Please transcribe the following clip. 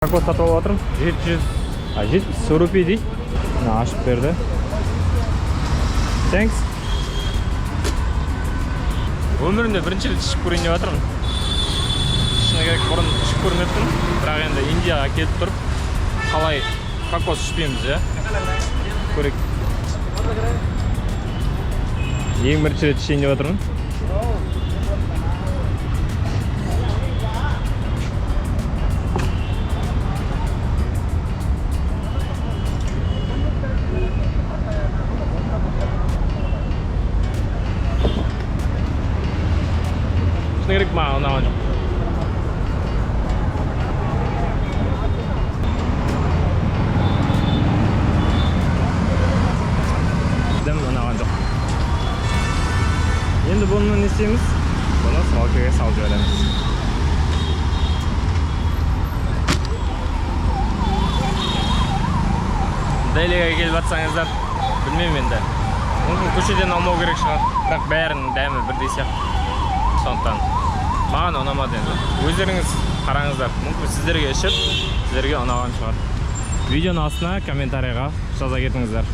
Кокос сатып алып жатырмын. 770 рупий дейді. Мына ашып берді. Thanks. Өмірімде бірінші рет ішіп көрейін деп жатырмын. Шыны керек, бұрын ішіп көрмеппін. Бірақ енді Индияға келіп тұрып, қалай кокос ішпейміз, иә? Көрейік. Ең бірінші рет ішейін деп жатырмын. Шыны керек, маған ұнаған жоқ. Дым ұнаған жоқ. Енді бұны не істейміз? Бұны свалкаға салып жібереміз. Делиге келіп жатсаңыздар, білмеймін енді. Мүмкін көшеден алмау керек шығар, бірақ бәрінің дәмі бірдей сияқты. Сондықтан маған ұнамады енді. Өздеріңіз қараңыздар, мүмкін сіздерге ішіп, сіздерге ұнаған шығар. Видеоның астына комментарийға жаза кетіңіздер.